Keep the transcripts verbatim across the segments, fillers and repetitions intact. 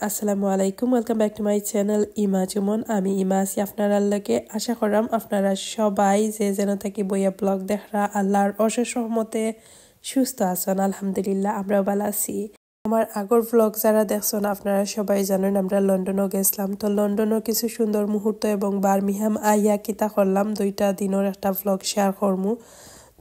আসসালামু আলাইকুম, welcome back to my channel ইমা চুমন। আমি ইমা আছি আপনারার লগে। আশা করাম আপনারা সবাই যে যেন থাকি বইয়া ব্লগ দেখরা আল্লাহর অশেষ রহমতে সুস্থ আছন। আলহামদুলিল্লাহ, আমরাও ভালা আছি। আমার আগর ব্লগ যারা দেখছন আপনারা সবাই জানইন আমরা লন্ডনও গেছলাম। তো লন্ডনও কিছু সুন্দর মুহূর্ত এবং বার্মিংহাম আইয়া কিতা করলাম দুইটা দিনর একটা ব্লগ শেয়ার করমু।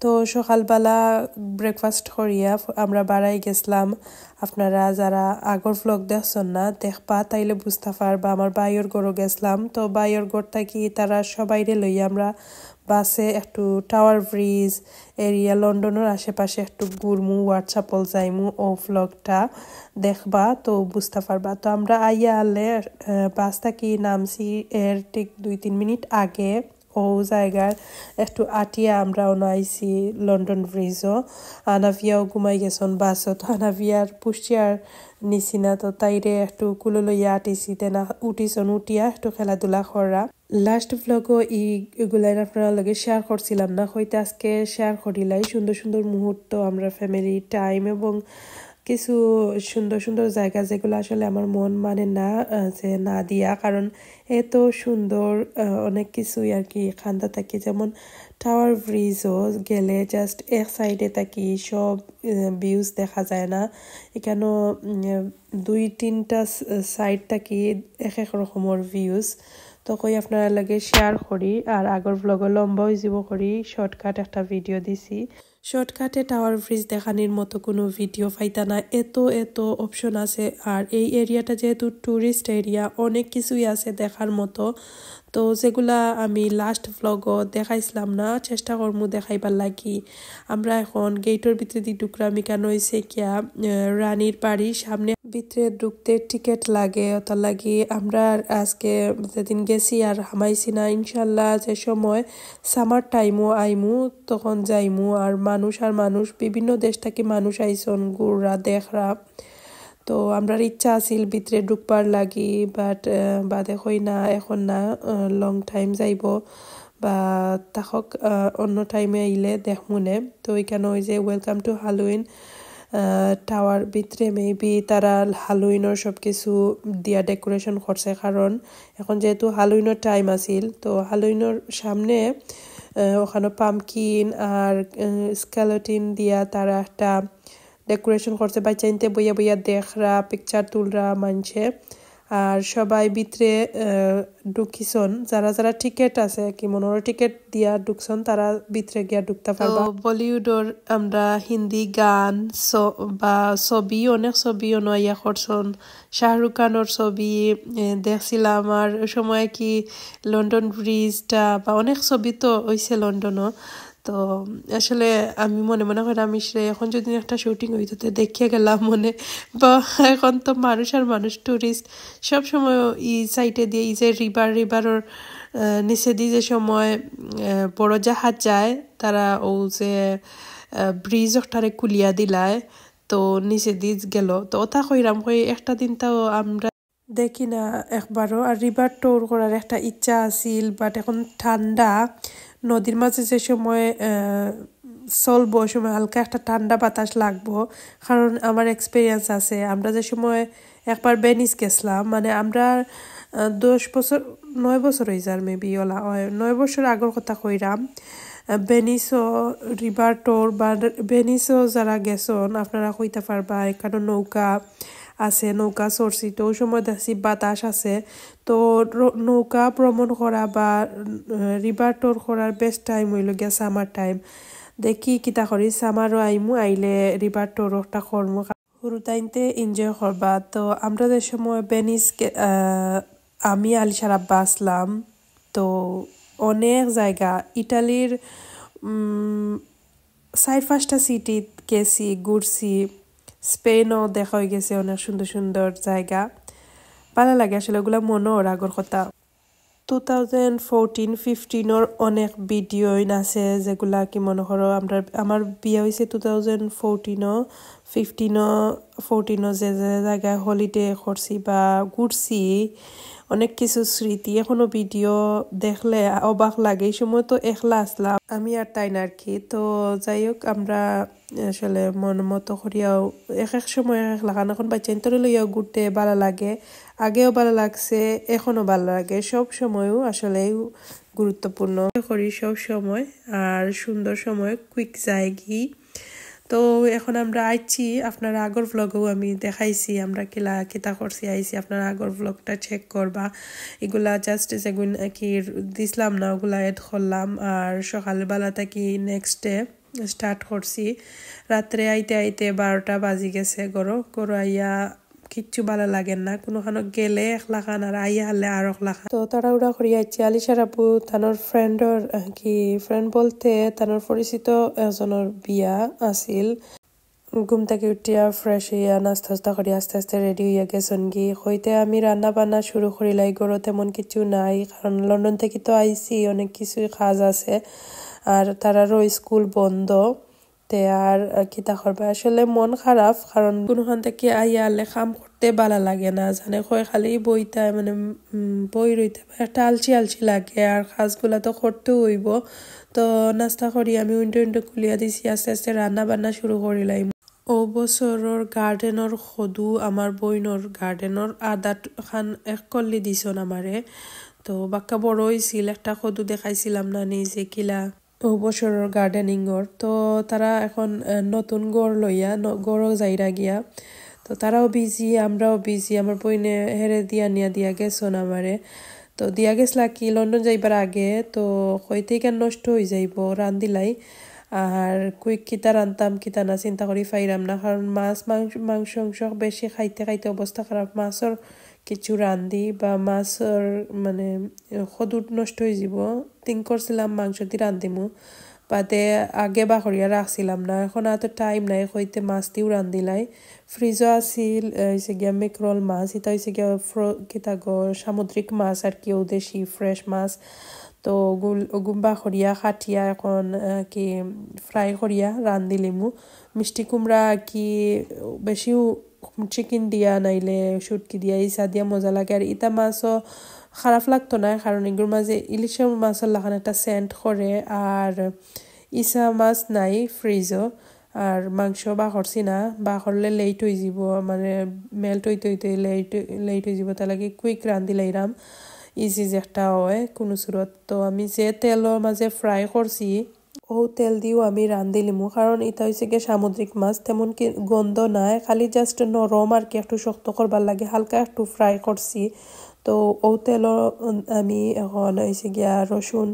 তো সকালবেলা ব্রেকফাস্ট করিয়া ফ-, আমরা বারাই গেছলাম। আপনারা যারা আগর ব্লগ দেখছন না, দেখবা, তাইলে বুঝতা পারবা। আমার ভাইর ঘরও গেছলাম। তো ভাইর ঘর থাকি তারা সবাইরে লইয়া আমরা বাসে একটু টাওয়ার ব্রিজ এরিয়া, লন্ডনর আশেপাশে একটু ঘুরমু, হোয়াইটচ্যাপেল যাইমু, ও ব্লগটা দেখবা, তো বুঝতা পারবা। তো আমরা আইয়া আলে, আহ, বাস থাকি নামছি এর ঠিক দুই তিন মিনিট আগে। ও জায়গার একটু আটিয়া আমরা অনো আইছি লন্ডন ব্রিজও। আনাভিয়াও ঘুমাই গেছন বাসও। তো আনাভিয়ার পুশচেয়ার নিছি না, তো তাইরে একটু কুলো লইয়া আটিছি, তে না উঠিছন, উঠিয়া একটু খেলাধুলা করা। লাস্ট ব্লগও ই-, ইগুলাইন আপনারার লগে শেয়ার করছিলাম না, হইতে আজকে শেয়ার করিলাই। সুন্দর সুন্দর মুহূর্ত, আমরা ফ্যামিলি টাইম এবং কিছু সুন্দর সুন্দর জায়গা যেগুলা আসলে আমার মন মানে না, আহ, যে না দিয়া, কারণ এত সুন্দর, আহ, অনেক কিছুই আর কি কান্দা থাকি। যেমন টাওয়ার ব্রিজও গেলে জাস্ট এক সাইডে থাকি সব, আহ, ভিউজ দেখা যায় না। এখানেও, উম, দুই তিনটা স-, সাইড থাকি এক এক রকমর ভিউজ। তো কই আপনারার লগে শেয়ার করি, আর আগর ব্লগও লম্বা অইযিবো করি, শর্টকাট একটা ভিডিও দিছি। শর্টকাটে টাওয়ার ব্রিজ দেখানির মতো কোনো ভিডিও পাইতা না, এত এত অপশন আছে। আর এই এরিয়াটা যেহেতু টুরিস্ট এরিয়া, অনেক কিছুই আছে দেখার মতো। তো যেগুলা আমি লাস্ট ব্লগও দেখাইছিলাম না, চেষ্টা করমু দেখাইবার লাগি। আমরা এখন গেইটর ভিতরেদি ঢুকরাম, ইখান অইছে কিয়া, আহ, রানীর বাড়ি। সামনে ভিতরে ঢুকতে টিকিট লাগে, ওটার লাগি আমরা আর আজকে যেদিন গেছি আর হামাইছি না। ইনশাল্লাহ যে সময় সামার টাইমও আইমু, তখন যাইমু। আর মানুষ আর মানুষ, বিভিন্ন দেশ থাকি মানুষ আইছন ঘুররা দেখরা। তো আমরার ইচ্ছা আছিল ভিতরে ঢুকবার লাগি, বাট, আহ, বাদে কই না, এখন না, আহ, লং টাইম যাইবো বা থাকক, আহ, অন্য টাইমে আইলে দেখমুনে। তো ইখান অইছে ওয়েলকাম টু হ্যালোইন, আহ, টাওয়ার ভিতরে মেবি তারা হ্যালোইনর সব কিছু দিয়া ডেকোরেশন করছে, কারণ এখন যেহেতু হ্যালোইনর টাইম আছিল, তো হ্যালোইনর সামনে, আহ, ওখানো পামকিন আর, আহ, স্কেলেটন দিয়া তারা একটা ডেকোরেশন করছে, বাচ্চাইন্তে বইয়া বইয়া দেখরা, পিকচার তুলরা মানষে। আর সবাই ভিতরে, আহ, ঢুকিছন, যারা যারা টিকিট আছে, কি মনোর টিকিট দিয়া ঢুকছন, তারা ভিতরে গিয়া ঢুকতা পারবা। বলিউডর আমরা হিন্দি গান স-, বা ছবি, অনেক ছবি অনো আইয়া করছন। শাহরুখ খানর ছবি, এ, দেখছিলাম। আর ওই সময় কি লন্ডন ব্রিজটা বা অনেক ছবি তো অইছে লন্ডনও। তো আসলে আমি মনে মনে কইরাম, "ইশরে, এখন যদি একটা শুটিং অইতো, তে দেখিয়া গেলাম মনে।" বা এখন তো মানুষ আর মানুষ, টুরিস্ট সব সময় ই সাইডে দিয়া, ই যে রিভার, রিভারর, আহ, নিচেদি যে সময়, আহ, বড় জাহাজ যায়, তারা ও যে, আহ, ব্রিজ ওটারে খুলিয়া দিলায়, তো নিচেদি গেল। তো ওটা কইরাম কই, একটা দিন তাও আমরা দেখি না একবারও। আর রিভার ট্যুর করার একটা ইচ্ছা আছিল, বাট এখন ঠান্ডা, নদীর মাঝে যে সময়, আহ, চলবো, ওই সময় হালকা একটা ঠান্ডা বাতাস লাগবো, কারণ আমার এক্সপিরিয়েন্স আছে। আমরা যে সময় একবার ভেনিস গেছলাম, মানে আমরা, আহ, দশ বছর, নয় বছর অই যার মেবি, ওলা অয়, নয় বছর আগর কথা কইরাম। আহ, ভেনিসও রিভার ট্যুর বা ভেনিসও যারা গেছন, আপনারা কইতা পারবা, এখানো নৌকা আছে, নৌকা চড়ছি। তো ওই সময় দেখছি বাতাস আছে। তো র-, নৌকা ভ্রমণ করা বা, আহ, রিভার ট্যুর করার বেস্ট টাইম অইলো গিয়া সামার টাইম। দেখি কিতা করি, সামারও আইমু, আইলে রিভার ট্যুর একটা করমু। হুরুতাইন্তে এনজয় করবা। তো আমরা যে সময় ভেনিস গে-, আহ, আমি আলিশার আব্বা আছলাম, তো অনেক জায়গা ইটালির, উম, চাইর পাঁচটা সিটিত গেছি, ঘুরছি। স্পেনও দেখা অই গেছে, অনেক সুন্দর সুন্দর জায়গা। ভালা লাগে আসলে, ওগুলা মনো অর আগর কথা। টু থাউজেন্ড ফোরটিন ফিফটিনর অনেক ভিডিওইন আছে, যেগুলা কি মনো করো, আমরা, আমার বিয়া অইছে টু থাউজেন্ড ফোরটিনও, ফিফটিনও, ফোরটিনও যে যে জায়গায় হলিডে করছি বা ঘুরছি, অনেক কিছু স্মৃতি এখনো ভিডিও দেখলে অবাক লাগে। এই সময় তো একলা আসলাম আমি আর তাইন আর কি। তো যাই হোক, আমরা আসলে মন মতো করিয়াও এক এক সময় এক এক লাখান। এখন বাচ্চাইন্তরে লইয়াও ঘুরতে ভালা লাগে, আগেও ভালা লাগছে, এখনো ভালা লাগে, সব সময়ও আসলে গুরুত্বপূর্ণ করি সব সময়। আর সুন্দর সময় কুইক যায়গি। তো এখন আমরা আইছি, আপনার আগর ব্লগেও আমি দেখাইছি আমরা কিলা কিতা করছি আইছি, আপনার আগর ব্লগটা চেক করবা। এগুলা জাস্ট যেগুন কি দিছিলাম না, ওগুলা অ্যাড করলাম। আর সকালবেলা থাকি নেক্সট ডে স্টার্ট করছি। রাত্রে আইতে আইতে বারোটা বাজি গেছে। ঘরো ঘরো আইয়া কিচ্ছু ভালা লাগে না, কোনোখানো গেলে এক লাখান আর আইয়া হারলে আর এক লাখান। তো তাড়াহুড়া করি আইছি। আলিশার আপু তানোর ফ্রেন্ডর, আহ, কি ফ্রেন্ড বলতে তানোর পরিচিত একজনর বিয়া আছিল। ঘুম থাকি উঠিয়া ফ্রেশ হইয়া নাস্তা উস্তা করি আস্তে আস্তে রেডি হইয়া গেছইন গি। হইতে আমি রান্না বান্না শুরু করিলাই। ঘরো তেমন কিছু নাই, কারণ লন্ডন থাকি তো আইছি, অনেক কিছুই কাজ আছে, আর তারারও স্কুল বন্ধ। তে আর, আহ, কিতা করবে? আসলে মন খারাপ, কারণ কোনোখান থাকি আইয়া আলে কাম করতে ভালা লাগে না, জানে কয় খালি বইতায়, মানে, উম, বই রইতে একটা আলসি আলসি লাগে, আর কাজগুলা তো করতেও হইব। তো নাস্তা করি আমি উইন্ডো উইন্ডো খুলিয়া দিছি, আস্তে আস্তে রান্না বান্না শুরু করিলাইমু। ও বছরর গার্ডেনর কদু আমার বইনর গার্ডেনর আধা ট-, খান এক কল্লি দিছইন আমারে। তো বাক্কা বড় হইছিল, একটা কদু দেখাইছিলাম না নি যে কিলা। ও বছরর গার্ডেনিংর। তো তারা এখন, আহ, নতুন ঘর লইয়া ন-, ঘরো যাইরা গিয়া। তো তারাও বিজি, আমরাও বিজি। আমার বইনে হেরে দিয়া নিয়া দিয়া গেছইন আমারে। তো দিয়া গেছলা কি লন্ডন যাইবার আগে, তো কইতে কেন নষ্ট হয়ে যাইব, রান্দিলাই। আর কুইক কিতা রানতাম কিতা না চিন্তা করি পাইরাম না, কারণ মাছ, মাংস, মাংস, মাংস বেশি খাইতে খাইতে অবস্থা খারাপ। মাছর কিছু রান্ধি বা মাছর মানে কদুর নষ্ট হয়ে যাব। থিঙ্ক করছিলাম মাংস দি রান্ধিমু, বাদে আগে বা করিয়া রাখছিলাম না। এখন আর তো টাইম নাই, কইতে মাছ দিও রান্ধিলাই। ফ্রিজও আছিল, এ, হইছে গিয়া মেকরল মাছ, এটা হইছে গিয়া ফ্রো-, কিতা গো, সামুদ্রিক মাছ আর কি, ও দেশি ফ্রেশ মাছ। তো ওগুল-, ওগুন বা করিয়া কাটিয়া এখন, এ, কি ফ্রাই করিয়া রান্ধিলিমু। মিষ্টি কুমড়া আর কি বেশিও চিকেন দিয়া নাইলে শুটকি দিয়া, ইসা দিয়া মজা লাগে। আর ইতা মাছও খারাপ লাগতো না, কারণ এগুর মাঝে ইলিশ মাছর লাখান একটা সেন্ট করে। আর ইসা মাছ নাই ফ্রিজও, আর মাংস বা করছি না, বা করলে লেট হয়ে যাব, মানে মেল্ট হইতে হইতে লেট, লেট হয়ে যাব। তার লাগি কুইক রান্ধি লাইরাম, ইজি যে একটা হয় কোনো সুরত। তো আমি যে তেলর মাঝে ফ্রাই করছি, ও তেল দিও আমি রান্ধিলিমু, কারণ এটা হইছে গিয়া সামুদ্রিক মাছ, তেমন কি গন্ধ নাই, খালি জাস্ট নরম আর কি, একটু শক্ত করবার লাগে, হালকা একটু ফ্রাই করছি। তো ও তেল আমি এখন হইছে গিয়া রসুন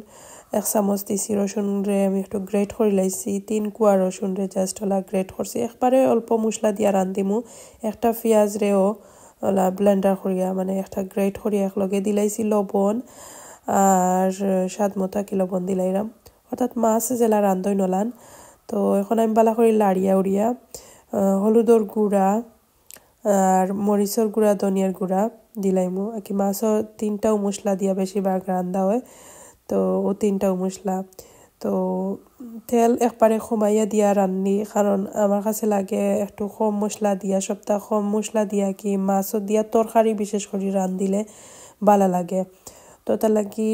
এক চামচ দিছি, রসুন রে আমি একটু গ্রেট করে লাইছি, তিন কুয়া রসুন রে জাস্ট ওলা গ্রেট করছি, একবারে অল্প মশলা দিয়া রান্ধিমু। একটা পিঁয়াজ রেও ওলা ব্লেন্ডার করিয়া, মানে একটা গ্রেট করিয়া একলগে দিলাইছি লবণ, আর স্বাদ মতো কি লবণ দিলাইরাম। অর্থাৎ মাছ যেলা রান্ধই নলান। তো এখন আমি বালা করি লাড়িয়া উড়িয়া, আহ, হলুদর গুঁড়া আর মরিচর গুঁড়া, ধনিয়ার গুঁড়া দিলাইমু। আর কি মাছও তিনটাও মশলা দিয়া বেশিরভাগ রান্ধা হয়, তো ও তিনটাও মশলা। তো তেল একবারে কমাইয়া দিয়া রান্ধি, কারণ আমার কাছে লাগে একটু কম মশলা দিয়া, সবটা কম মশলা দিয়া কি মাছও দিয়া তরকারি বিশেষ করে রান্ধিলে বালা লাগে। তো তার লাগি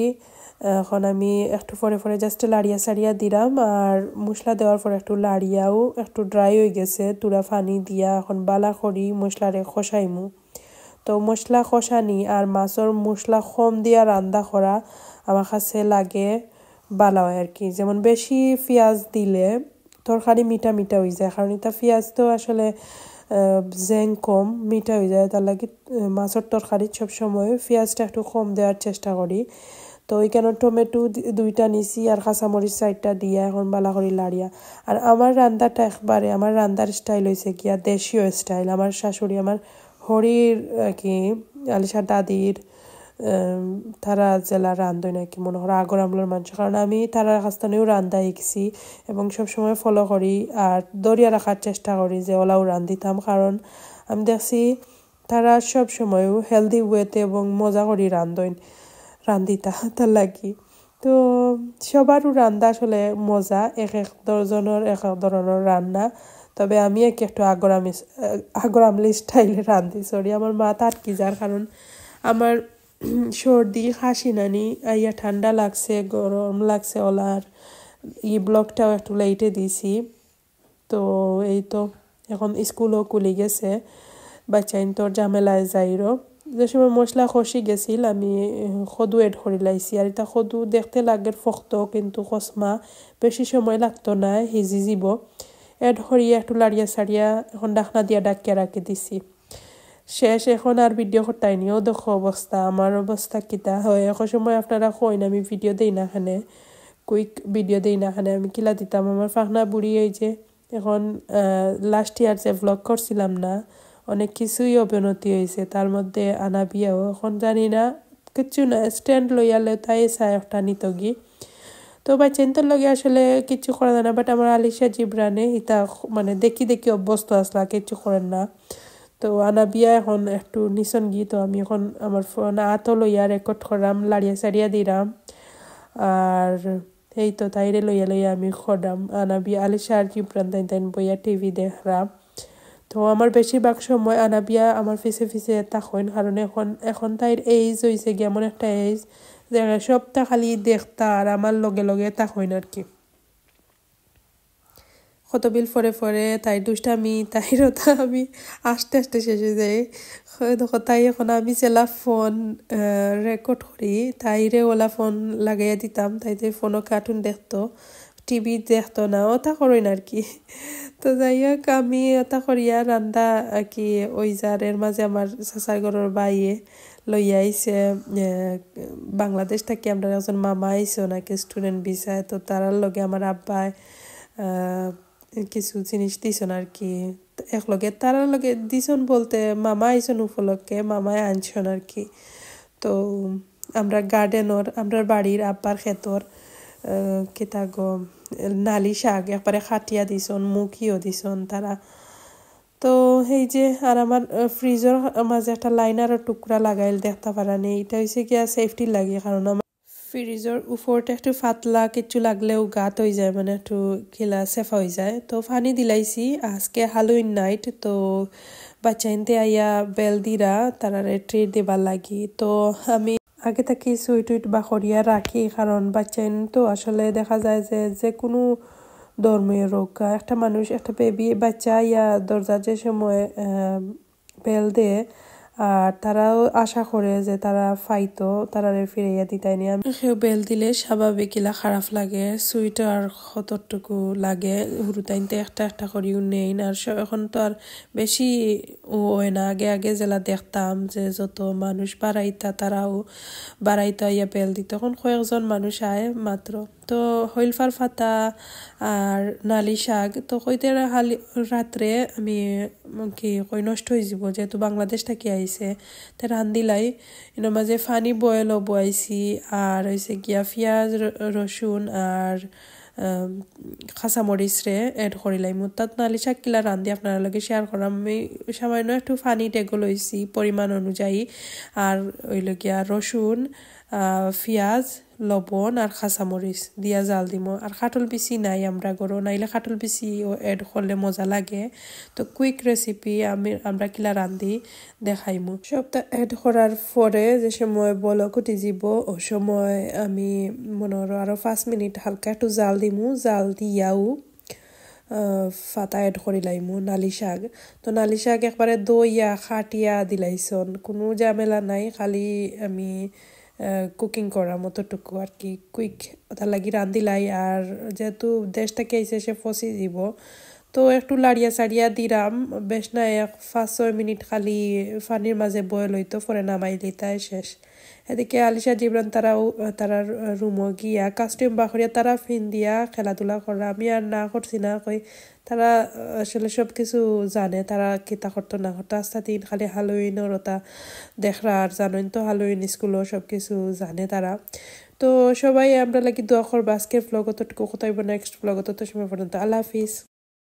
এখন আমি একটু পরে পরে জাস্ট লাড়িয়া সাড়িয়া দিলাম, আর মশলা দেওয়ার পর একটু লাড়িয়াও একটু ড্রাই হয়ে গেছে, তুরা পানি দিয়া এখন বালা করি মশলারে কষাইমু। তো মশলা কষানি আর মাছর মশলা কম দিয়া রান্না করা আমার কাছে লাগে বালা হয় আর কি। যেমন বেশি পিঁয়াজ দিলে তরকারি মিঠা মিঠা হয়ে যায়, কারণ এটা পিঁয়াজ তো আসলে, আহ, জেং কম, মিঠা হয়ে যায়, তার লাগি, আহ, মাছর তরকারি সব সময় পিঁয়াজটা একটু কম দেওয়ার চেষ্টা করি। তো এখানে টমেটো দি-, দুইটা নিছি আর কাঁচামরিচ চারটা দিয়া এখন বালা করি লাড়িয়া। আর আমার রান্নাটা একবারে, আমার রান্নার স্টাইল হইছে গিয়া দেশীয় স্টাইল। আমার শাশুড়ি, আমার হরির, আহ, কি, আলিশা দাদির, আহ, তারা যেলা রান্ধই নাকি মনে করো আগর আমলর মানুষ, কারণ আমি তারার কাছ থেকেও রান্ধা শিখছি এবং সবসময় ফলো করি আর ধরিয়া রাখার চেষ্টা করি যে ওলাও রান্ধিতাম, কারণ আমি দেখছি তারা সব সময়ও হেলদি ওয়েতে এবং মজা করি রান্ধইন, রান্ধিতা তার লাগি। তো সবারও রান্ধা আসলে মজা, এক এক দ-, জনের এক এক ধরনের রান্না। তবে আমি এক একটু আগর আমি, আগর আমলি স্টাইলে রান্ধি, সরি, আমার মাত আটকি যার, কারণ আমার সর্দি, খাসি নানি, আইয়া ঠান্ডা লাগছে, গরম লাগছে অলার। এই ব্লগটাও একটু লেটে দিছি। তো এই তো, এখন স্কুলও খুলি গেছে, বাচ্চাইন তোর ঝামেলায় যাইরো। যে সময় মশলা কষি গেছিল, আমি, আহ, কদু অ্যাড করি লাইছি। আর ইটা কদু দেখতে লাগের ফক্ত, কিন্তু কসমা বেশি সময় লাগতো না, হিজি যিবো। অ্যাড করিয়া একটু লাড়িয়া সাড়িয়া এখন ঢাকনা দিয়া ঢাকিয়া রাখি দিছি। শেষ, এখন আর ভিডিও করতাইনি। ও দেখো অবস্থা, আমার অবস্থা কিতা হয়। এখন সময় আপনারা কইন আমি ভিডিও দেই না কেনে, কুইক ভিডিও দেই না কেনে, আমি কিলা দিতাম। আমার ফাখনা বুড়ি এই যে এখন, আহ, লাস্ট ইয়ার যে ব্লগ করছিলাম না, অনেক কিছুই অবনতি হয়েছে। তার মধ্যে আনাবিয়াও এখন জানি না, কিচ্ছু না, স্ট্যান্ড লইয়ালে তাই চায় একটা নিতগি। তো বাচ্চাইন্তর লগে আসলে কিচ্ছু করা যায় না, বাট আমার আলিশা জিবরানে ইতা খ-, মানে দেখি দেখি অভ্যস্ত আসলা, কিচ্ছু করেন না। তো আনাবিয়া এখন একটু নিছন গি, তো আমি এখন আমার ফোন আতো লইয়া রেকর্ড করাম, লাড়িয়া সাড়িয়া দিরাম। আর এই তো তাইরে লইয়া লইয়া আমি খোদাম, আনাবি আলিশা আর জিবরান তাইন তাইন বইয়া টিভি দেখরা। তো আমার বেশিরভাগ সময় আনাবিয়া আমার পিছে পিছে থাকইন, কারণ এখন, এখন তাইর এজ হইছে গিয়া এমন একটা এজ যে সবটা খালি দেখতা আর আমার লগে লগে থাকইন আর কি। কত বিল ফরে ফরে তাই দুষ্টামি, তাই রতা আমি আস্তে আস্তে শেষ হয়ে যাই। দেখো, তাই এখন আমি সেলা ফোন, আহ, রেকর্ড করি, তাইরে ওলা ফোন লাগাইয়া দিতাম, তাই তাই ফোনও কার্টুন দেখতো, টিভি দেখতো না, ওটা করইন আর কি। তো যাই হোক, আমি ওটা করিয়া রান্দা আর কি ওই যার, এর মাঝে আমার চাচার ঘরর বাইয়ে লইয়া আইছে, এ, বাংলাদেশ থাকি আমরা একজন মামা আইছে নাকি স্টুডেন্ট ভিসায়, তো তারার লগে আমার আব্বায়, আহ, কিছু জিনিস দিছন আর কি। এক লগে তারার লগে দিছন বলতে মামা আইছন উপলক্ষে, মামায় আনছন আর কি। তো আমরা গার্ডেনর, আমরার বাড়ির আব্বার খেতর, আহ, কিতা গো, নালি শাক একবারে কাটিয়া দিছন, মুখিও দিছন তারা। তো এই যে, আর আমার, আহ, ফ্রিজর মাঝে একটা লাইনারর টুকরা লাগাইল, দেখতা পারা নেই। এটা হইছে গিয়া সেফটি লাগে, কারণ আমার ফ্রিজর উপরটা একটু পাতলা, কিচ্ছু লাগলেও গাত হয়ে যায়, মানে একটু কিলা সেফা হয়ে যায়। তো পানি দিলাইছি, আজকে হ্যালোইন নাইট, তো বাচ্চাইন্তে আইয়া বেল দিরা, তারারে ট্রিট দিবার লাগি। তো আমি আগে থাকি সুইট উইট বা করিয়া রাখি, কারণ বাচ্চাইন তো আসলে দেখা যায় যে, যে কোনো ধর্মীয় রোগ, একটা মানুষ, একটা বেবি বাচ্চা আইয়া দরজা যে সময়, আহ, বেল দে, আর তারাও আশা করে যে তারা পাইতো, তারারে ফিরাইয়া দিতাইনি। আমি কেউ বেল দিলে স্বাভাবিক ইলা খারাপ লাগে, সুইট আর কতটুকু লাগে, হুরুতাইন্তে একটা একটা করিও নেইন। আর স-, এখন তো আর বেশি ও হয় না, আগে আগে যেলা দেখতাম যে যত মানুষ বাড়াইতা তারাও বাড়াইতা ইয়া বেল দিত, এখন কয়েকজন মানুষ আয় মাত্র। তো হইলফার ফাতা আর নালি শাক, তো কইতে হালি রাত্রে আমি কি কই নষ্ট হয়ে যাব, যেহেতু বাংলাদেশ থাকি আইছে, তে রান্দিলাই। এর মাঝে পানি বয়েলও বয়াইছি, আর হইছে গিয়া পিঁয়াজ, র-, রসুন আর, আম, কাঁচামরিচ রে অ্যাড করিলাইমু। তাত নালি শাক কিলা রান্ধি আপনারা লগে শেয়ার করাম। আমি সামান্য একটু পানি টেগো লইছি পরিমাণ অনুযায়ী, আর হইল গিয়া রসুন, আহ, পিঁয়াজ, লবণ আর কাঁচামরিচ দিয়া জাল দিমু। আর কাঠল বিচি নাই আমরা ঘরো, নাইলে কাঠল বিচিও অ্যাড করলে মজা লাগে। তো কুইক রেসিপি আমি, আমরা কিলা রান্ধি দেখাইমু। সবটা অ্যাড করার পরে যে সময় বলক উঠি যাব, ও সময় আমি মনে করো আরো পাঁচ মিনিট হালকা একটু জাল দিমু, জাল দিয়াও, আহ, ফাতা অ্যাড করিলাইমু নালি শাক। তো নালি শাক একবারে ধইয়া কাটিয়া দিলাইছন, কোনো ঝামেলা নাই, খালি আমি, আহ, কুকিং করার মতোটুকু আর কি, কুইক ওটার লাগি রান্ধিলাই। আর যেহেতু দেশ থাকি আইছে, সে ফসি দিব, তো একটু লাড়িয়া চাড়িয়া দিলাম, বেশ না, এক পাঁচ ছয় মিনিট খালি পানির মাঝে বয়েল হইতো, পরে নামাই দিতাই শেষ। এদিকে আলিশা জিবরান তারাও, তারার রুমও গিয়া কাস্টিউম বাখরিয়া তারা ফিন্দিয়া খেলাধুলা করা। আমি আর না করছি না, কই তারা আসলে সব কিছু জানে, তারা কিতা করতো না করতো। আস্তা দিন খালি হ্যালোইনর ওটা দেখরা, আর জানোইন তো হ্যালোইন স্কুলও সব কিছু জানে তারা। তো সবাই আমরা লাগি দোয়া করবা। আজকের ব্লগ অতটুকু, কথা হইব নেক্সট ব্লগ, তত সময় পর্যন্ত আল্লাহ হাফিজ।